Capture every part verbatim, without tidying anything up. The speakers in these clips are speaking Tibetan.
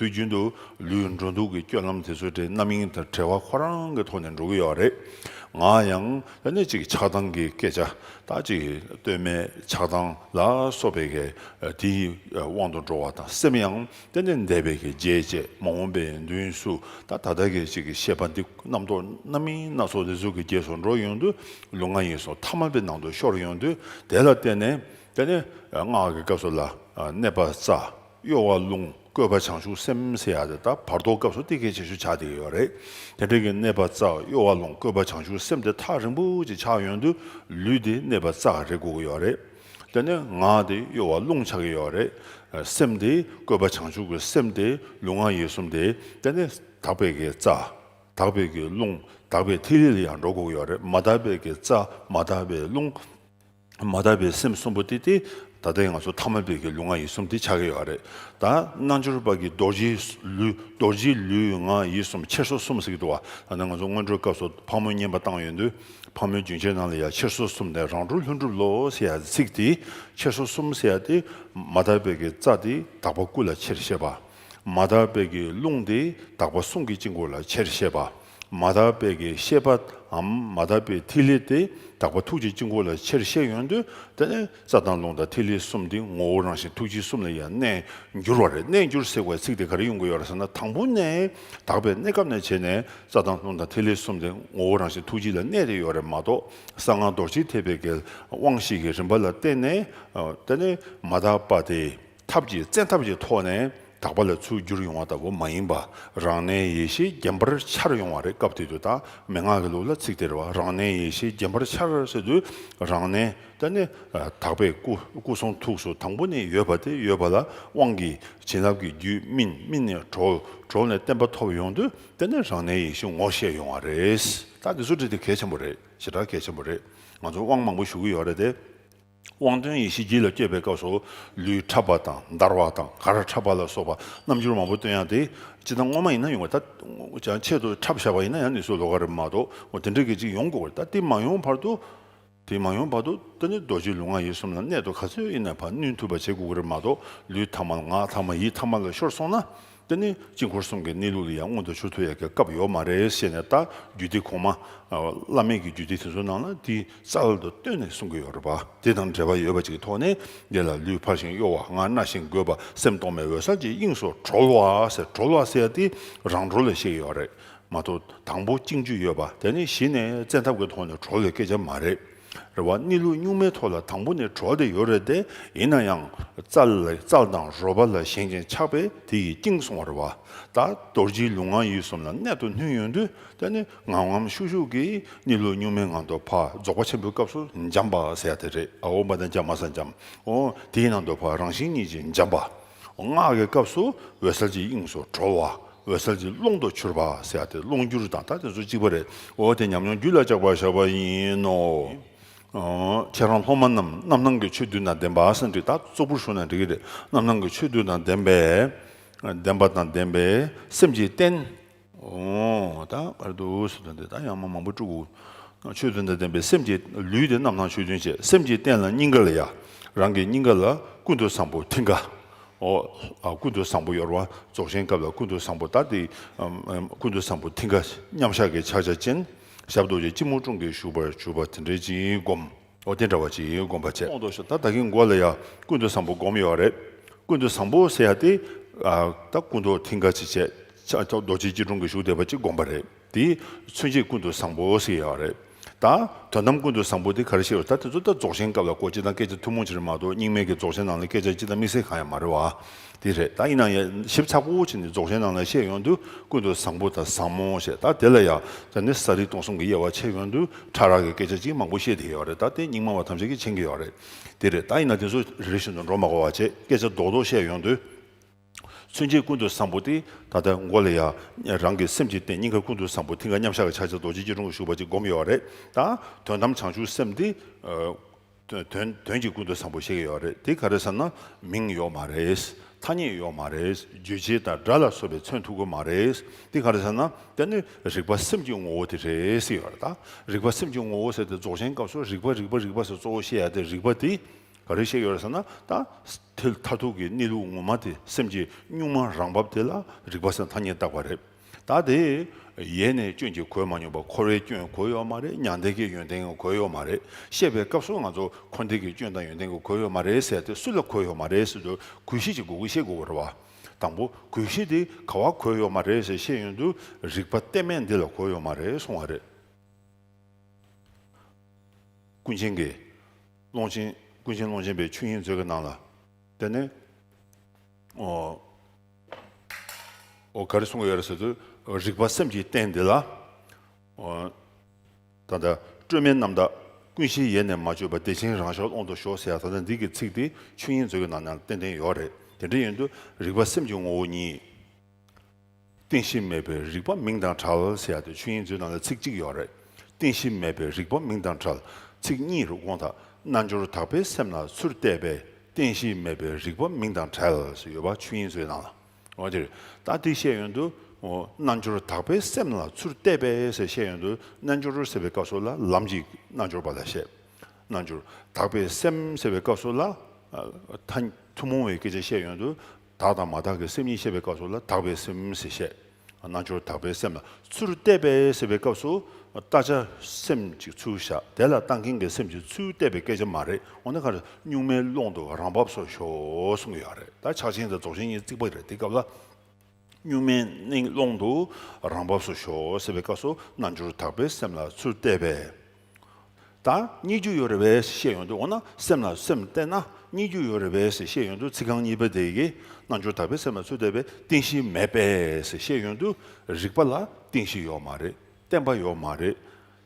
དུས་རྒྱུན་དུ་ལུས་འགྲོ་འདུག་གི་སྤྱོད་ལམ་དེ་ཚོ་དེ་རྣམ་གཡེང་དང་བྲལ་བ་ཁོ་རང་གི་ཐོག་ནས་འགྲོ་གི་ཡོད་རེད། ང་ཡང་ད་ནི་ཅིག་ཆགས་སྡང་གི་སྐད་ཆ་ད་ཅིག་ལྟོས་མེད་ཆགས་སྡང་ལ་སོགས་པའི་གི་དེའི་དབང་དུ་འགྲོ་བ་དང་སེམས་ཡང་དེ་ནི་འདས་པའི་གི་རྗེས་བཅད་མ་འོངས་པའི་མདུན་བསུ་ད་ད་ལྟ་གི་ཅིག་གི་ཤེས་པ་འདི་རྣམ་རྟོག་རྣམ་གཡེང་སྣ་ཚོགས་དེ་ཚོ་གི་རྗེས་སུ་འགྲོ་ཡོང་དུས་ལུས་ངག་ཡིད་གསུམ་ཐ་མལ་པའི་ནང་དུ་ཤོར་ཡོང་དུས་དེ་ལ་བརྟེན་ནས་དེ་ནི་སྔགས་ཀྱི་སྐབས་སུ་ལ་གནས་པ་རྩ། གཡོ་བ་རླུང་། བཀོད་པ་བྱང་ཆུབ་སེམས་ཟེར་ཡ་དེ་ད་བར་དོ་སྐབས་སུ་དེ་གལ་ཆེ་ཤོས་ཆགས་བསྡད་ཀྱི་ཡོད་རེད། དེ་འདྲ་གི་གནས་པ་རྩ། གཡོ་བ་རླུང་། བཀོད་པ་བྱང་ཆུབ་སེམས་དེ་ཐག་རིང་པོ་ཅིག་ཆགས་ཡོང་དུས་ལུས་དེ་གནས་པ་རྩ་རེད་དགོས་ཀྱི་ཡོད་རེད། དེ་ནས་ངག་དེ་གཡོ་བ་རླུང་ཆགས་ཀྱི་ཡོད་རེད། སེམས་དེ་བཀོད་པ་བྱང་ཆུབ་ཀྱི་སེམས་དེ་ལུས་ངག་ཡིད་གསུམ་དེ་དེ་ནས་དག་པའི་གི་རྩ། དག་པའི་གི་རླུང་། དག་པའི་ཐིག་ལེ་ལ་ཡང་འགྲོ་དགོས་ཀྱི་ཡོད་རེད། མ་དག་པའི་གི་རྩ། མ་དག་པའི་རླུང་། མ་དག་པའི་སེམས་གསུམ་པོ་དེ་དེ་ད་ལྟའི་ང་ཚོ་ཐ་མལ་པའི་གི་ལུས་ངག་ཡིད་གསུམ་དེ་ཆགས་ཀྱི་ཡོད་རེད། ད་རྣལ་འབྱོར་པ་གི་རྡོ་རྗེའི་ལུས། རྡོ་རྗེའི་ལུས་ངག་ཡིད་གསུམ་འཁྱེར་སོ་གསུམ་ཟེར་གྱི་འདུག་བ། ད་ནི་ང་ཚོ་སྔོན་འགྲོའི་སྐབས་སུ་ཕག་མོའི་བསྙེན་པ་བཏང་ཡོང་དུས་ཕག་མོའི་རྒྱུན་ཆེན་ནང་ལ་ཡང་འཁྱེར་སོ་གསུམ་ནས་རང་གྲོལ་ལྷུན་གྲུབ་ལོ་ཟེར་ཡ་ཚིག་དེ། འཁྱེར་སོ་གསུམ་ཟེར་ཡ་དེ་མ་དག་པའི་གི་རྩ་དེ་དག་པ་སྐུ་ལ་འཁྱེར་ཤེས་པ། མ་དག་པའི་གི་རླུང་དེ་དག་པ་གསུང་གི་དཀྱིལ་འཁོར་ལ་འཁྱེར་ཤེས་པ། མ་དག་པའི་གི་ཤེས་པའམ་མ་དག་པའི་ཐིག་ལེ་དེ་དག་པ་ཐུགས་ཀྱི་དཀྱིལ་འཁོར་ལ་འཁྱེར་ཤེས་ཡོང་དུས་དེ་ནས་རྩ་དང་རླུང་དང་ཐིག་ལེ་གསུམ་དེ་ངོ་བོ་རང་བཞིན་ཐུགས་རྗེ་གསུམ་ལ་ཡང་གནས་འགྱུར་བ་རེད། གནས་འགྱུར་ཟེར་བའི་ཚིག་དེ་ག་རེ་ཡོང་གི་ཡོད་རེད་ཟེར་ན། དང་པོ་ནས་དག་པའི་གནས་སྐབས་ནས་བྱས་ནས་རྩ་དང་རླུང་དང་ཐིག་ལེ་གསུམ་དེ་ངོ་བོ་རང་བཞིན་ཐུགས་རྗེ་ལ་གནས་ཏེ་ཡོད་རེད་མ་གཏོགས། གསང་སྔགས་རྡོ་རྗེ་ཐེག་པའི་གི་དབང་བཞི་གི་རིམ་པ་ལ་བརྟེན་ནས་དེ་ནས་མ་དག་པ་དེ། ཐབས་ཀྱི་བཙན་ཐབས་ཀྱི་ཐོག་ནས་དག་པ་ལ་ཚུར་བསྒྱུར་ཡོང་བ་ལྟ་བུ་མ་ཡིན་པ། རང་གནས་ཡེ་ཤེས་བརྒྱན་པར་འཆར་ཡོང་བ་རེད། སྐབས་དེ་དུས་ད་མན་ངག་གི་ལུགས་ལ་ཚིག་དེ་རེད་བ། རང་གནས་ཡེ་ཤེས་བརྒྱན་པར་འཆར་ཟེར་དུས་རང་གནས་དེ་ནི་དག་པའི་སྐུ་སྐུ་གསུང་ཐུགས་སུ་དང་པོ་ནས་ཡོད་པ་དེ་ཡོད་པ་ལ་དབང་གི་བྱིན་རླབས་ཀྱི་རྒྱུད་སྨིན། སྨིན་ནས་གྲོལ། གྲོལ་ནས་བརྟན་པ་ཐོབ་ཡོང་དུས་དེ་ནི་རང་གནས་ཡེ་ཤེས་ངོ་ཤེས་ཡོང་བ་རེད། ད་དེ་ཚོ་འདྲ་དེ་གལ་ཆེན་པོ་རེད། ཞེ་དྲག་གལ་ཆེན་པོ་རེད། ང་ཚོ་དབང་མང་པོ་ཞུ་གི་ཡོད་རེད་དེ། དབང་དོན་ཡེ་ཤེས་རྒྱུད་ལ་སྐྱེས་པའི་སྐབས་སུ་ལུས་འཁྲབ་པ་དང་འདར་བ་དང་གར་འཁྲབ་པ་ལ་སོགས་པ་རྣམ་འགྱུར་མང་པོ་སྟོན་ཡག་དེ་ཅི་ལྟར་སྔོན་མ་ཡིན་ན་ཡོང་བ། ད་ཅང་ཆེད་དུ་འཁྲབ་བཞག་པ་ཡིན་ན་ཡང་ནུས་སུ་ལོག་ག་རེད་མ་གཏོགས་འོ་དེ་འདྲ་གི་ཅིག་ཡོང་དགོས་རེད། ད་དེ་མ་ཡོང་བར་དུ་དེ་མ་ཡོང་བར་དུ་ད་ནི་རྡོ་རྗེ་ལུས་ངག་ཡིད་གསུམ་ལ་གནད་དུ་ག་ཚོད་ཡིན་ན་ཕར་བསྣུན་ཐུབ་པ་བྱེད་དགོས་ཀྱི་རེད་མ་གཏོགས་ལུས་ཐ་མལ་ངག་ཐ་མལ་ཡིད་ཐ་མལ་ལ་ཤོར་སོང་ན། དེ་ནི་དཀྱིལ་འཁོར་གསུམ་གྱི་གནས་ལུགས་ལ་ཡང་མངོན་དུ་གྱུར་ཐུབ་ཡག་གི་སྐབས་ཡོད་མ་རེད་ཟེར་ནས། ད་རྒྱུད་སྡེ་གོང་མ་བླ་མེད་ཀྱི་རྒྱུད་སྡེ་དེ་ཚོའི་ནང་ལ་དེ་རྩལ་དུ་བཏོན་ནས་གསུང་གི་ཡོད་རེད་པ། དེ་དང་འབྲེལ་བ་ཡོད་པ་ཅིག་གི་ཐོག་ནས་འདི་ལ་ལུས་འཕར་ཞིང་གཡོ་བ། ངག་སྣ་ཞིང་རྒོད་པ། སེམས་རྟོག་མེད་འོད་གསལ་གྱི་དབྱིངས་སུ་གྲོལ་བ་ཟེར། གྲོལ་བ་ཟེར་ཡ་དེ་རང་གྲོལ་ལ་བཤད་ཀྱི་ཡོད་རེད་མ་གཏོགས། དང་པོ་གཅིག་འཇུག་ཡོད་པ། དེ་ནི་གཞི་ནས་བཙན་ཐབས་ཀྱི་ཐོག་ནས་གྲོལ་བའི་སྐད་ཆ་མ་རེད། རེད་བ། གནས་ལུགས་གཉུག་མའི་ཐོག་ལ་དང་པོ་ནས་གྲོལ་བསྡད་ཡོད་རེད་དེ། ཡིན་ན་ཡང་རྩལ་ལ་རྩལ་དང་རོལ་པ་ལ་ཞེན་ཅིང་ཆགས་པས་དེ་ཡི་དཀྱིལ་སོང་བ་རེད་བ། ད་རྡོ་རྗེའི་ལུས་ངག་ཡིད་གསུམ་ལ་གནད་དུ་བསྣུན་ཡོང་དུས་དེ་ནི་ངམ་ངམ་ཤུགས་ཤུགས་ཀྱིས་གནས་ལུགས་གཉུག་མའི་ངང་དུ་ཕར་རྫོགས་པ་ཆེན་པོའི་སྐབས་སུ་འབྱམས་པ་ཟེར་ཡ་དེ་རེད། ཨའོ་མ་ད་འཇམ་མ་ས་འཇམ། ཨོ་དེའི་ནང་དུ་ཕར་རང་བཞིན་གཉིས་ཀྱིས་འབྱམས་པ། སྔགས་ཀྱི་སྐབས་སུ་འོད་གསལ་གྱི་དབྱིངས་སུ་གྲོལ་བ། འོད་གསལ་གྱི་ཀློང་དུ་གྱུར་པ་ཟེར་ཡ་དེ་ཀློང་གྱུར་དང་ད་དེ་ཚོ་གཅིག་པ་རེད། འོ་དེ་ཉམས་མྱོང་རྒྱུད་ལ་འཇགས་པར་བྱ་བ་ཡིན་ནོ། ཨོ་ཁྱེད་རང་སློབ་མ་རྣམས་རྣམ་སྣང་གི་ཆོས་བདུན་དང་ལྡན་པ་ཟེར་འདི་ད་གཙོ་བོར་ཞུ་ན་འགྲིག་གི་རེད། རྣམ་སྣང་གི་ཆོས་བདུན་དང་ལྡན་པའི་ལྡན་པ་དང་ལྡན་པའི་སེམས་ཀྱི་རྟེན། ཨོ་ད་བར་དུ་སུ་དང་དེ་ད་ཡང་མ་མང་པོ་དཀྲུག་གོ། ཆོས་བདུན་དང་ལྡན་པའི་སེམས་ཀྱི་ལུས་དེ་རྣམ་སྣང་ཆོས་བདུན་བྱས། སེམས་ཀྱི་རྟེན་ལ་སྙིང་ག་ལ་ཡ། རང་གི་སྙིང་ག་ལ་ཀུན་ཏུ་བཟང་པོ་མཐིང་ག། ཨོ། ཨ་ཀུན་ཏུ་བཟང་པོ་ཡོད་རེད་བ། རྫོགས་ཆེན་སྐབས་ལ་ཀུན་ཏུ་བཟང་པོ་ད་དེ། ཨམ་ཨམ་ཀུན་ཏུ་བཟང་པོ་མཐིང་ག་མཉམ་བཞག་གི་ཕྱག་རྒྱ་ཅན། ཞབས་རྡོ་རྗེ་སྤྱི་བོའི་དྲུང་གི་བཞུགས་པར་གྱུར་པ་དེ་འདྲའི་ཅིག་བསྒོམ། ཨོ་དེ་འདྲ་བ་ཅིག་བསྒོམ་པ་བྱས། ད་ད་གིན་མགོ་ལ་ཡ་ཀུན་ཏུ་བཟང་པོ་བསྒོམ་ཡོད་རེད། ཀུན་ཏུ་བཟང་པོ་ཟེར་ཡ་དེ། ཨ་ད་སྐུ་མདོག་མཐིང་ག་ཅིག་བྱས། ཕྱག་རྡོ་རྗེ་སྐྱིལ་ཀྲུང་གི་བཞུགས་བསྡད་པ་ཅིག་བསྒོམ་པ་རེད། དེ་མཚོན་བྱེད་ཀུན་ཏུ་བཟང་པོ་ཟེར་ཡོད་རེད། ད་དོན་དམ་ཀུན་ཏུ་བཟང་པོ་དེ་ག་རེ་བཤད་ཡོད་རེད། ད་དེ་ཚོ་ད་རྫོགས་ཆེན་སྐབས་ལ་ཀོ་ཅི་དང་སྐད་ཆ་ཐུན་མོང་ཅིག་རེད་མ་གཏོགས་རྙིང་མའི་གི་རྫོགས་ཆེན་ནང་ལ་སྐད་ཆ་ཅི་དང་དམིགས་བསལ་གང་ཡང་མ་རེད་བ། དེ་རེད། ད་ཡིན་ན་ཡང་ཞིབ་ཚགས་པོ་བྱས་ནས་རྫོགས་ཆེན་ནང་ལ་བཤད་ཡོང་དུས་ཀུན་ཏུ་བཟང་པོ་དང་ཟབ་མོ་ཞེས། ད་དེ་ལ་ཡང་ད་ནི་ས་རིགས་སྟོང་གསུམ་གྱི་དབྱེ་བ་ཕྱེ་ཡོང་དུས་ཕྲ་རགས་ཀྱི་སྐད་ཆ་ཅིག་མང་པོ་བཤད་བསྡད་ཡོད་རེད། ད་དེ་རྙིང་མ་བ་ཐམས་ཅད་ཀྱིས་མཁྱེན་གྱི་ཡོད་རེད། དེ་རེད། ད་ཡིན་ན་དེ་ཚོ་རེ་རེ་བཞིན་དུ་འགྲོ་མ་དགོས་པ་བྱས་སྐད་ཆ་རྡོག་རྡོག་བཤད་ཡོང་དུས། མཚོན་བྱེད་ཀུན་ཏུ་བཟང་པོ་དེ་ད་ལྟ་མགོ་ལ་ཡ་རང་གི་སེམས་ཀྱི་རྟེན་སྙིང་ག་ཀུན་ཏུ་བཟང་པོ་མཐིང་ག་མཉམ་བཞག་གི་ཕྱག་རྒྱ་རྡོ་རྗེ་སྐྱིལ་ཀྲུང་གི་བཞུགས་པ་ཅིག་བསྒོམ་ཡོད་རེད། ད་དོན་དམ་བྱང་ཆུབ་སེམས་དེ། ཨ་དོན་དོན་གྱི་ཀུན་ཏུ་བཟང་པོ་བཤད་ཀྱི་ཡོད་རེད། དེ་ག་རེ་ཟེར་ན་མིང་ཡོད་མ་རེད། ཐ་སྙད་ཡོད་མ་རེད། རྗོད་བྱེད་དང་སྒྲ་ལ་སོགས་པས་མཚོན་ཐུབ་ཀྱི་མ་རེད། དེ་ག་རེ་ཟེར་ན་དེ་ནི་རིག་པ་སེམས་ཀྱི་ངོ་བོ་དེ་རེད་ཟེར་ཡོད་རེད། ད་རིག་པ་སེམས་ཀྱི་ངོ་བོ་ཟེར་དེ་རྫོགས་ཆེན་སྐབས་སུ་རིག་པ་རིག་པ་རིག་པ་ཟེར་གཙོ་བོ་བཤད་ཡ་དེ་རིག་པ་དེ། ག་རེ་བཤད་ཡོད་རེད་ཟེར་ན། ད་དེ་མཐར་ཐུག་གི་གནས་ལུགས་ངོ་མ་དེ། སེམས་ཀྱི་གཉུག་མ་རང་བབས་དེ་ལ་རིག་པ་ཟེར་ཐ་སྙད་བཏགས་པ་རེད། ད་དེ་ཡེ་ནས་སྐྱོན་གྱིས་གོས་མ་མྱོང་བ། འཁོར་བའི་སྐྱོན་གོས་ཡོད་མ་རེད། མྱང་འདས་ཀྱི་ཡོན་ཏན་གོས་ཡོད་མ་རེད། བཤད་པའི་སྐབས་སུ་ང་ཚོ་འཁོར་འདས་ཀྱི་སྐྱོན་དང་ཡོན་ཏན་གོས་ཡོད་མ་རེད་ཟེར་དེ་སུ་ལ་གོས་ཡོད་མ་རེད་ཟེར་དུས། གོས་གཞི་ཅིག་དགོས་ཀྱི། བཤད་དགོས་པ་རེད་བ། དང་པོ་གོས་གཞི་དེ་ག་བ་གོས་ཡོད་མ་རེད་ཟེར་བཤད་ཡོང་དུས། རིག་པ་གཏད་མེད་འདི་ལ་གོས་ཡོད་མ་རེད་གསུང་བ་རེད། ཀུན་མཁྱེན་གྱིས། ཀློང་ཆེན། ཀུན་མཁྱེན་ཀློང་ཆེན་པའི་ཆོས་དབྱིངས་མཛོད་ཀྱི་ནང་ལ། དེ་ནས་ཨོ། ཨོ། ག་རེ་གསུང་གི་ཡོད་རེད་ཟེར་དུས། རིག་པ་སེམས་ཀྱི་རྟེན་འདི་ལ། ཨོ། ད་ལྟ་སྤྲོས་མེད་རྣམ་དག་ཀུན་གཞི་ཡེ་ནས་མ་བཅོས་པ། བདེ་ཆེན་རང་ཤར་ཀློང་དུ་ཞོག་ཟེར་ཡ། ད་ལྟ་འདི་གི་ཚིག་དེ་ཆོས་དབྱིངས་མཛོད་ཀྱི་ནང་ན་ཏན་ཏན་ཡོད་རེད། དེ་འདྲ་ཡིན་དུས་རིག་པ་སེམས་ཀྱི་ངོ་བོ་ཉིད། རྟེན་གཞི་མེད་པའི་རིག་པ་མིང་དང་བྲལ་ཟེར་ཡ་དེ་ཆོས་དབྱིངས་མཛོད་ནང་ལ་ཚིག་གཅིག་ཡོད་རེད། རྟེན་གཞི་མེད་པའི་རིག་པ་མིང་དང་བྲལ། ཚིག་གཉིས་རུ་དགོངས་དག། རྣལ་འབྱོར་དག་པའི་སེམས་ལ་ཚུར་གཏད་པས། རྟེན་གཞི་མེད་པའི་རིག་པ་མིང་དང་བྲལ་ཟེར་ཡོད་པ་ཆོས་དབྱིངས་མཛོད་ནང་ལ། འོ་དེ་རེད། ད་དེ་བཤད་ཡོང་དུས། འོ། རྣལ་འབྱོར་དག་པའི་སེམས་ལ་ཚུར་གཏད་པས་ཟེར་བཤད་ཡོང་དུས། རྣལ་འབྱོར་ཟེར་བའི་སྐབས་སུ་ལ་ལམ་གྱི་རྣལ་འབྱོར་པ་ལ་བཤད། རྣལ་འབྱོར་དག་པའི་སེམས་ཟེར་བའི་སྐབས་སུ་ལ། ཨ། ཐ་ཐུན་མོང་བའི་སྐད་ཆ་བཤད་ཡོང་དུས། དག་དང་མ་དག་གི་སེམས་གཉིས་བཤད་པའི་སྐབས་སུ་ལ་དག་པའི་སེམས་ཟེར་བཤད། རྣལ་འབྱོར་དག་པའི་སེམས་ལ་ཚུར་གཏད་པས་ཟེར་བའི་སྐབས་སུ། བལྟ་བྱ་སེམས་ཅིག་ཚུར་བཞག་དེ་ལ་བལྟ་མཁན་གྱི་སེམས་ཅིག་ཚུར་གཏད་པའི་སྐད་ཆ་མ་རེད། འོ་ན་ག་རེ། གཉུག་མའི་ཀློང་དུ་རང་བབས་སུ་ཞོག་གསུང་གི་ཡོད་རེད། ད་ཕྱག་ཆེན་དང་རྫོགས་ཆེན་གཉིས་གཅིག་པ་རེད། དེ་སྐབས་ལ། གཉུག་མའི་གླིང་ཀློང་དུ་རང་བབས་སུ་ཞོག་ཟེར་བའི་སྐབས་སུ། རྣལ་འབྱོར་དག་པའི་སེམས་ལ་ཚུར་གཏད་པས། ད་རྙེད་རྒྱུ་ཡོད་རེད་པས་བཤད་ཡོང་དུས། འོ་ན་སེམས་ལ་སེམས་གཏད་ན་རྙེད་རྒྱུ་ཡོད་རེད་པས་བཤད་ཡོང་དུས། ཚིག་རྐང་གཉིས་པ་དེ་གིས། རྣལ་འབྱོར་དག་པའི་སེམས་ལ་ཚུར་གཏད་པས། རྟེན་གཞི་མེད་པས་བཤད་ཡོང་དུས། རིག་པ་ལ་རྟེན་གཞི་ཡོད་མ་རེད། བརྟེན་པ་ཡོད་མ་རེད།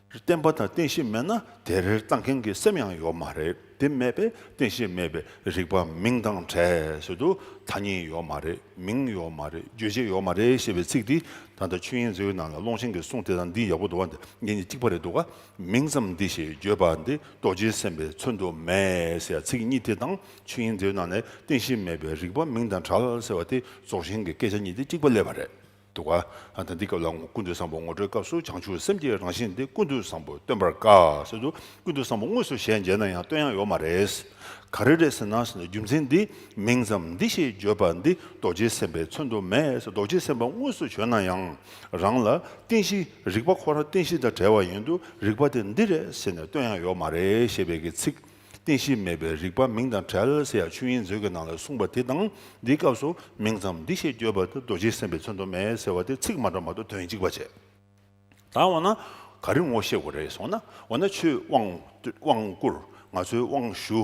བརྟེན་པ་དང་རྟེན་གཞི་མེད་ན་དེར་ལྟ་མཁན་གྱི་སེམས་ཡང་ཡོད་མ་རེད། དེ་མེད་པས་རྟེན་གཞི་མེད་པའི་རིག་པ་མིང་དང་བྲལ་ཟེར་དུས། ཐ་སྙད་ཡོད་མ་རེད། མིང་ཡོད་མ་རེད། བརྗོད་བྱ་ཡོད་མ་རེད་ཞེས་པའི་ཚིག་འདི། ད་ལྟ་ཆོས་དབྱིངས་མཛོད་ནང་ལ་ཀློང་ཆེན་གྱི་གསུང་དེ་དང་འདི་ཡག་པོ་འདུག་པ། འདི་གཉིས་གཅིག་པ་རེད་འདུག་ག་མིང་ཙམ་འདི་ཞེས་བརྗོད་པ་འདི། རྡོ་རྗེ་སེམས་དཔའི་མཚོན་དུ་མེད་ཟེར་ཚིག་གཉིས་དེ་དང་། ཆོས་དབྱིངས་མཛོད་ནང་ནས་རྟེན་གཞི་མེད་པའི་རིག་པ་མིང་དང་བྲལ་ཟེར་བ་དེ། རྫོགས་ཆེན་གྱི་སྐད་ཆ་གཉིས་དེ་གཅིག་པ་སླེབས་པ་རེད། འདུག་ག་ཨ། ད་འདི་སྐབས་ལ་ཀུན་ཏུ་བཟང་པོ་ངོ་སྤྲོད་སྐབས་སུ། བྱང་ཆུབ་སེམས་ཀྱི་རང་བཞིན་དེ་ཀུན་ཏུ་བཟང་པོས་སྟོན་པར་དཀའ་ཟེར་དུས། ཀུན་ཏུ་བཟང་པོ་དངོས་སུ་ཞལ་མཇལ་ན་ཡང་སྟོན་ཡག་ཡོད་མ་རེད། ག་རེ་རེད་ཟེར་ན། ཟེར་ན་རྒྱུ་མཚན་འདི། མིང་ཙམ་འདི་ཞེས་བརྗོད་པ་འདི། རྡོ་རྗེ་སེམས་དཔའི་མཚོན་དུ་མེད་ཟེར། རྡོ་རྗེ་སེམས་དཔའ་དངོས་སུ་བྱོན་ན་ཡང་རང་ལ་རྟེན་གཞི། རིག་པ་ཁོ་རང་རྟེན་གཞི་དང་བྲལ་བ་ཡིན་དུས། རིག་པ་དེ་འདི་རེད་ཟེར་ནས་སྟོན་ཡག་ཡོད་མ་རེད་ཞེས་པའི་གི་ཚིག་རྟེན་གཞི་མེད་པའི་རིག་པ་མིང་དང་བྲལ་ཟེར་ཡ་ཆོས་དབྱིངས་མཛོད་ཀྱི་ནང་ལ་གསུངས་པ་དེ་དང་། འདིའི་སྐབས་སུ་མིང་ཙམ་འདི་ཞེས་བརྗོད་པ་དེ། རྡོ་རྗེ་སེམས་དཔའི་མཚོན་དུ་མེད་ཟེར་བ་དེ་ཚིག་མ་འདྲ་མ་གཏོགས་དོན་གཅིག་པ་བྱས། ད་འོ་ན་ག་རེ་ངོ་ཤེས་དགོས་རེད་ཟེར་ན། འོ་ན་ཁྱོད་དབང་དབང་བསྐུར། ང་ཚོས་དབང་ཞུ།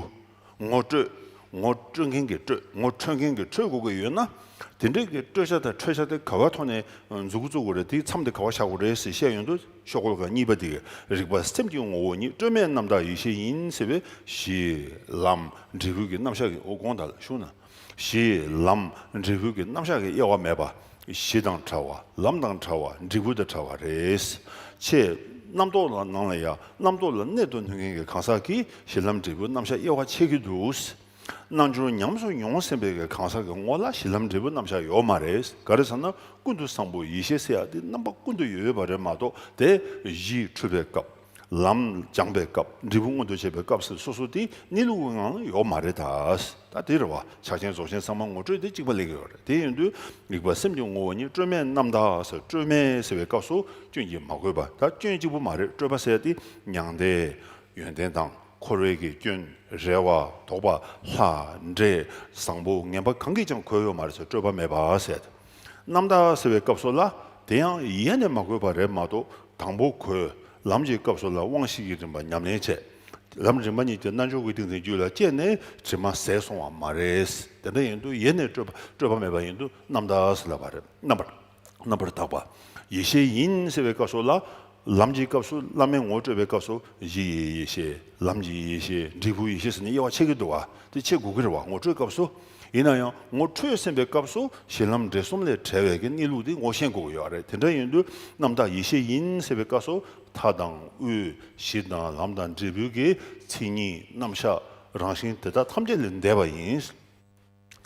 ངོ་སྤྲོད། ངོ་སྤྲོད་མཁན་གྱིས་སྤྲོད། ངོ་འཕྲོད་མཁན་གྱིས་འཕྲོད་དགོས་ཀྱི་ཡོད་ན། དེ་འདྲའི་གི་སྤྲོད་བྱ་དང་འཕྲོད་བྱ་དེ་ག་བ་ཐོག་ནས་མཛུབ་གུ་བཙུགས་དགོས་རེད། དེའི་མཚམས་དེ་ག་བ་བཞག་དགོས་རེད་ཟེར་བཤད་ཡོང་དུས། ཤོག་གུ་ཁག་གཉིས་པ་དེ་གིས། རིག་པ་སེམས་ཀྱི་ངོ་བོ་ཉིད། སྤྲོས་མེད་རྣམ་དག་ཡེ་ཤེས་ཡིན་ཟེར་བའི། གཞི། ལམ། འབྲས་བུ་གི་རྣམ་གཞག་གི། འོ། གོང་དང་ལ་ཞུགས་ན། གཞི། ལམ། འབྲས་བུ་གི་རྣམ་གཞག་གི་དབྱེ་བ་མེད་པ། གཞི་དང་བྲལ་བ། ལམ་དང་བྲལ་བ། འབྲས་བུ་དང་བྲལ་བ་རེད། ཆེས་རྣམ་རྟོག་ལ་ནང་ལ་ཡང་རྣམ་རྟོག་ལ་གནད་དུ་སྣུན་མཁན་གྱི་གང་ཟག་གིས་གཞི་ལམ་འབྲས་བུ་རྣམ་གཞག་དབྱེ་བ་ཕྱེ་གི་འདུག་རྣལ་འབྱོར་ཉམས་སུ་མྱོང་ཟིན་པའི་གི་གང་ཟག་གི་ངོ་ལ་གཞི་ལམ་འབྲས་བུ་རྣམ་གཞག་ཡོད་མ་རེད། ག་རེ་ཟེར་ན། ཀུན་ཏུ་བཟང་པོ་ཡེ་ཤེས་ཟེར་ཡ་དེ་རྣམ་པ་ཀུན་ཏུ་ཡོད་ཡོད་པ་རེད་མ་གཏོགས། དེ་གཞི་འཁྲུལ་པའི་སྐབས། ལམ་སྦྱངས་པའི་སྐབས། འབྲས་བུ་མངོན་དུ་བྱེད་པའི་སྐབས་སུ། སོ་སོ་དེ་གནས་ལུགས་ཀྱི་ངང་ལ་ཡོད་མ་རེད་ད། ད་དེ་རེད་བ། ཕྱག་ཆེན་རྫོགས་ཆེན་ཚང་མ་ངོ་སྤྲོད་དེ་གཅིག་པ་སླེབས་ཀྱི་ཡོད་རེད། དེ་ཡིན་དུས་རིག་པ་སེམས་ཀྱི་ངོ་བོ་ཉིད། སྤྲོས་མེད་རྣམ་དག་ཟེར། སྤྲོས་མེད་ཟེར་བའི་སྐབས་སུ་སྐྱོན་གྱིས་མ་གོས་པ། ད་སྐྱོན་གཅིག་པུ་མ་རེད། སྤྲོས་པ་ཟེར་དེ་མྱང་འདས། ཡོན་ཏན་དང་འཁོར་བའི་གི་སྐྱོན། རེ་བ། དོགས་པ། ལྷ། འདྲེ། བཟང་པོ་ངན་པ་གང་གིས་ཀྱང་གོས་ཡོད་མ་རེད་ཟེར། སྤྲོས་པ་མེད་པ་ཟེར། རྣམ་དག་ཟེར་བའི་སྐབས་སུ་ལ། དེ་ཡང་ཡེ་ནས་མ་གོས་པ་རེད་མ་གཏོགས། དང་པོ་གོས། ལམ་གྱི་སྐབས་སུ་ལ་དབང་བཞི་གི་རིམ་པ་ཉམས་ལེན་བྱས། ལམ་རིམ་པ་གཉིས་ཀྱི་རྣལ་འབྱོར་གྱི་ཏིང་འཛིན་རྒྱུད་ལ་སྐྱེས་ནས་དྲི་མ་ཟད་སོང་བ་མ་རེད། དེ་འདྲ་ཡིན་དུས་ཡེ་ནས་སྤྲོས་པ། སྤྲོས་པ་མེད་པ་ཡིན་དུས་རྣམ་དག་ཟེར་ལབ་པ་རེད། རྣམ་པར། རྣམ་པར་དག་པ། ཡེ་ཤེས་ཡིན་ཟེར་བའི་སྐབས་སུ་ལ། ལམ་གྱི་སྐབས་སུ། བླ་མའི་ངོ་སྤྲོད་པའི་སྐབས་སུ། གཞི་ཡི་ཡེ་ཤེས། ལམ་གྱི་ཡེ་ཤེས། འབྲས་བུའི་ཡེ་ཤེས་ཟེར་ནས་དབྱེ་བ་ཕྱེ་གི་འདུག་བ། དེ་ཕྱེ་དགོས་ཀྱི་རེད་བ། ངོ་སྤྲོད་སྐབས་སུ། ཡིན་ན་ཡང་ངོ་འཕྲོད་ཟིན་པའི་སྐབས་སུ་གཞི་ལམ་འབྲས་གསུམ་ལས་བྲལ་བའི་གི་གནས་ལུགས་དེ་ངོ་ཤེས་དགོས་ཀྱི་ཡོད་རེད། དེ་འདྲ་ཡིན་དུས་རྣམ་དག་ཡེ་ཤེས་ཡིན་ཟེར་བའི་སྐབས་སུ། མཐའ་དང་དབུས། གཞི་དང་ལམ་དང་འབྲས་བུའི་གི་མཚན་ཉིད། རྣམ་གཞག། རང་བཞིན་དེ་དག་ཐམས་ཅད་ལས་འདས་པ་ཡིན།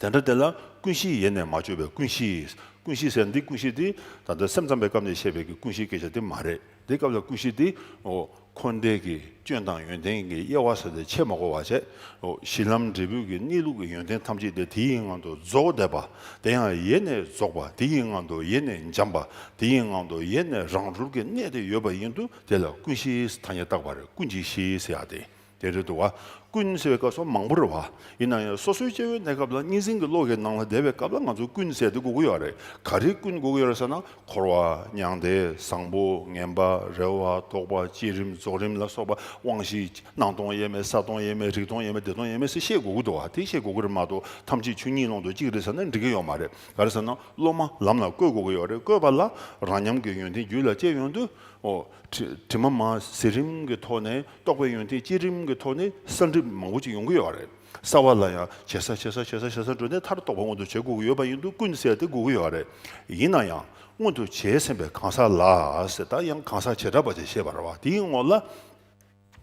དེ་འདྲ་དེ་ལ་ཀུན་གཞི་ཡེ་ནས་མ་བཅོས་པའི་ཀུན་གཞི། ཀུན་གཞི་ཟེར་འདི། ཀུན་གཞི་འདི་ད་ལྟ་སེམས་ཙམ་པའི་སྐབས་ནས་བཤད་པའི་གི་ཀུན་གཞིའི་སྐད་ཆ་དེ་མ་རེད། འདི་སྐབས་ལ་ཀུན་གཞི་འདི། འོ། འཁོར་འདས་ཀྱི་སྐྱོན་དང་ཡོན་ཏན་གྱི་དབྱེ་བ་ཟེར་ཏེ་ཕྱེ་མ་དགོས་པ་བྱས། འོ་གཞི་ལམ་འབྲས་བུ་གི་གནས་ལུགས་ཀྱི་ཡོན་ཏན་ཐམས་ཅད་དེ་དེ་ཡི་ངང་དུ་རྫོགས་བསྡད་པ། དེ་ཡང་ཡེ་ནས་རྫོགས་པ། དེ་ཡི་ངང་དུ་ཡེ་ནས་འཇམ་པ། དེ་ཡི་ངང་དུ་ཡེ་ནས་རང་གྲོལ་གྱི་གནད་དེ་ཡོད་པ་ཡིན་དུས་དེ་ལ་ཀུན་གཞིའི་ཐ་སྙད་བཏགས་པ་རེད། ཀུན་གྱི་གཞི་ཟེར་ཡ་དེ། དེ་རེད་འདུག་བ། ཀུན་ཟེར་བའི་སྐབས་སུ་མང་པོ་རེད་བ། ཡིན་ན་ཡང་སོ་སོའི་སྐྱེ་བོའི་གནས་སྐབས་ལ་གཉིས་འཛིན་གྱི་བློ་གི་ནང་ལ་བསྡད་པའི་སྐབས་ལ་ང་ཚོ་ཀུན་ཟེར་དེ་དགོས་ཀྱི་ཡོད་རེད། ག་རེ་ཀུན་དགོས་ཀྱི་ཡོད་རེད་ཟེར་ན། འཁོར་བ་མྱང་འདས། བཟང་པོ་ངན་པ། རེ་བ་དོགས་པ། བསྐྱེད་རིམ་རྫོགས་རིམ་ལ་སོགས་པ། དབང་བཞི། སྣང་སྟོང་དབྱེར་མེད། གསལ་སྟོང་དབྱེར་མེད། རིག་སྟོང་དབྱེར་མེད། བདེ་སྟོང་དབྱེར་མེད་ཟེར་བཤད་དགོས་ཀྱི་འདུག་བ། དེ་བཤད་དགོས་ཀྱི་རེད་མ་གཏོགས་ཐམས་ཅད་ཆོས་ཉིད་ཀློང་དུ་གཅིག་རེད་ཟེར་ན་འགྲིག་གི་ཡོད་མ་རེད། ག་རེ་ཟེར་ན་སློབ་མ་ལམ་ལ་བཀོད་དགོས་ཀྱི་ཡོད་རེད། བཀོད་པ་ལ་རང་ཉམས་ཀྱི་ཡོན་ཏན་རྒྱུད་ལ་སྐྱེས་ཡོང་དུས། ཨོ། དྲི་དྲི་མ་མ་ཟད་རིམ་གྱི་ཐོག་ནས། རྟོག་པའི་ཡོན་ཏན་སྐྱེ་རིམ་གྱི་ཐོག་ནས་གསལ་འགྲིབ་མང་པོ་ཅིག་ཡོང་གི་ཡོད་རེད། གསལ་བ་ལ་ཡང་ཇེ་གསལ་ཇེ་གསལ་ཇེ་གསལ་ཇེ་གསལ་འགྲོ་ནས་མཐར་རྟོགས་པ་མངོན་དུ་བྱེད་དགོས་ཀྱི་ཡོད་པ་ཡིན་དུས་ཀུན་ཟེར་དེ་དགོས་ཀྱི་ཡོད་རེད། ཡིན་ན་ཡང་མངོན་དུ་བྱས་ཟིན་པའི་གང་ཟག་ལ་ཟེར། ད་ཡང་གང་ཟག་བྱེ་བྲག་པ་ཅིག་བཤད་པ་རེད་བ། དེའི་ངོ་ལ་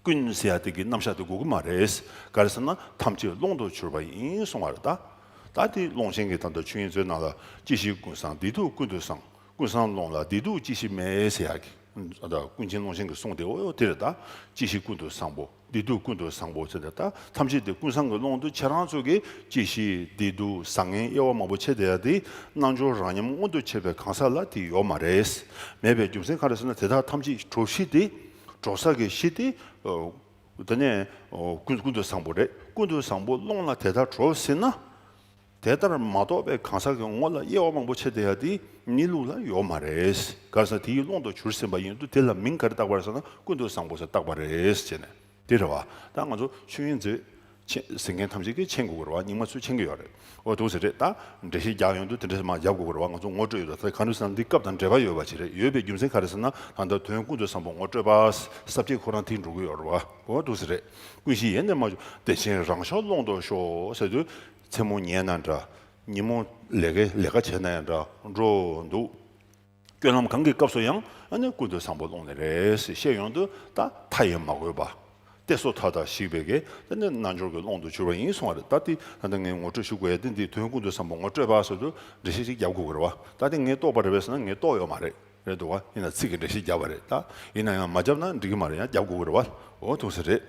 ཀུན་ཟེར་ཡ་དེ་གི་རྣམ་གཞག་དེ་དགོས་ཀྱི་མ་རེད། ག་རེ་ཟེར་ན་ཐམས་ཅད་ཀློང་དུ་གྱུར་པ་ཡིན་གསུང་བ་རེད་ད། ད་དེ་ཀློང་ཆེན་གྱི་ད་ལྟ་ཆོས་དབྱིངས་མཛོད་ནང་ལ་སྐྱེ་ཤི་ཀུན་བཟང་། བདེ་སྡུག་ཀུན་ཏུ་བཟང་། ཀུན་བཟང་ཀློང་ལ་བདེ་སྡུག་སྐྱེ་ཤི་མེད་ཟེར་ཡ་གི། ད་ཀུན་མཁྱེན་ཀློང་ཆེན་གྱིས་གསུངས་ཏེ། འོ་དེ་རེད་ད། སྐྱེ་ཤི་ཀུན་ཏུ་བཟང་པོ། བདེ་སྡུག་ཀུན་ཏུ་བཟང་པོ་ཟེར་ཏེ། ད་ཐམས་ཅད་དེ་ཀུན་བཟང་གི་ཀློང་དུ་ཁྱེད་རང་ཚོ་གིས་སྐྱེ་ཤི་བདེ་སྡུག་བཟང་ངན་དབྱེ་བ་མང་པོ་ཕྱེ་བསྡད་ཡ་དེ། རྣལ་འབྱོར་རང་ཉམས་མངོན་དུ་བྱེད་པའི་གང་ཟག་ལ་དེ་ཡོད་མ་རེད། མེད་པའི་རྒྱུ་མཚན་ག་རེ་ཟེར་ན། དེ་དག་ཐམས་ཅད་གྲོགས་གཞི་དེ། གྲོགས་ས་གི་གཞི་དེ། ཨོ། དེ་ནས་ཨོ་ཀུན་ཀུན་ཏུ་བཟང་པོ་རེད། ཀུན་ཏུ་བཟང་པོ་ཀློང་ལ་དེ་ལྟར་གྲོལ་ཟིན་ན། དེ་ལྟར་མ་རྟོགས་པའི་གང་ཟག་གི་ངོ་ལ་དབྱེ་བ་མང་པོ་ཕྱེ་བསྡད་ཡ་དེ་གནས་ལུགས་ལ་ཡོད་མ་རེད། ག་རེ་ཟེར་ན་དེའི་ཀློང་དུ་གྱུར་ཟིན་པ་ཡིན་དུས་དེ་ལ་མིང་ག་རེ་བཏགས་པ་རེད་ཟེར་ན་ཀུན་ཏུ་བཟང་པོ་ཟེར་བཏགས་པ་རེད་ཟེར་ནས། དེ་རེད་བ། ད་ང་ཚོ་ཆོས་དབྱིངས་མཛོད་མཁྱེན་ཟེར་མཁན་ཐམས་ཅད་ཀྱིས་མཁྱེན་དགོས་ཀྱི་རེད་བ། རྙིང་མ་ཚོས་མཁྱེན་གྱི་ཡོད་རེད། འོ་འདུག་ཟེར་རེད། ད་འགྲེལ་བཤད་རྒྱག་ཡོང་དུས་དེ་འདྲས་མར་རྒྱབ་དགོས་ཀྱི་རེད་བ། ང་ཚོ་ངོ་སྤྲོད་ཡོད་ད། ད་ག་རེ་ཟེར་ན་འདི་སྐབས་དང་འབྲེལ་བ་ཡོད་པ་ཅིག་རེད། ཡོད་པའི་རྒྱུ་མཚན་ག་རེ་ཟེར་ན། ད་ལྟ་དོན་ཀུན་ཏུ་བཟང་པོ་ངོ་སྤྲོད་པ། ས་བཅད་ཁོ་རང་དེ་འགྲོ་གི་ཡོད་རེད་བ། འོ་འདུག་ཟེར་རེད། ཀུན་གཞི་ཡེ་ནས་མ་བྱུང་། བདེ་ཆེན་རང་ཤར་ཀློང་དུ་ཤོག་ཟེར་དུས། མཚན་མོ་ཉལ་ན་འདྲ། ཉིན་མོ་ལས་ཀ་ལས་ཀ་བྱས་ན་ཡང་འདྲ། འགྲོ་འདུག་སྤྱོད་ལམ་གང་གི་སྐབས་སུ་ཡང་ཨ་ནི་ཀུན་ཏུ་བཟང་པོ་ཀློང་ནས་རེད་ཟེར་བཤད་ཡོང་དུས། ད་མཐའ་ཡས་མ་དགོས་པ། གཏད་སོ་མཐའ་དག་ཞིག་པའི་གི་དེ་ནི་རྣལ་འབྱོར་གྱི་ཀློང་དུ་གྱུར་པ་ཡིན་གསུང་བ་རེད། ད་དེ་ད་ལྟ་ངས་ངོ་སྤྲོད་ཞུ་དགོས་ཡ་དེ་འདི། དོན་ཀུན་ཏུ་བཟང་པོ་ངོ་སྤྲོད་པ་ཟེར་དུས་འགྲེལ་བཤད་ཅིག་རྒྱབ་དགོས་ཀྱི་རེད་བ། ད་དེ་ངས་རྟོགས་པ་རེད་པས་ཟེར་ན་ངས་རྟོགས་ཡོད་མ་རེད། རེད་འདུག་བ། ཡིན་ན་ཚིག་གི་འགྲེལ་བཤད་རྒྱབ་པ་རེད་ད། ཡིན་ན་ཡང་མ་རྒྱབ་ན་འགྲིག་གི་མ་རེད། ཡང་རྒྱབ་དགོས་ཀྱི་རེད་བ། འོ་འདུག་ཟེར་རེད།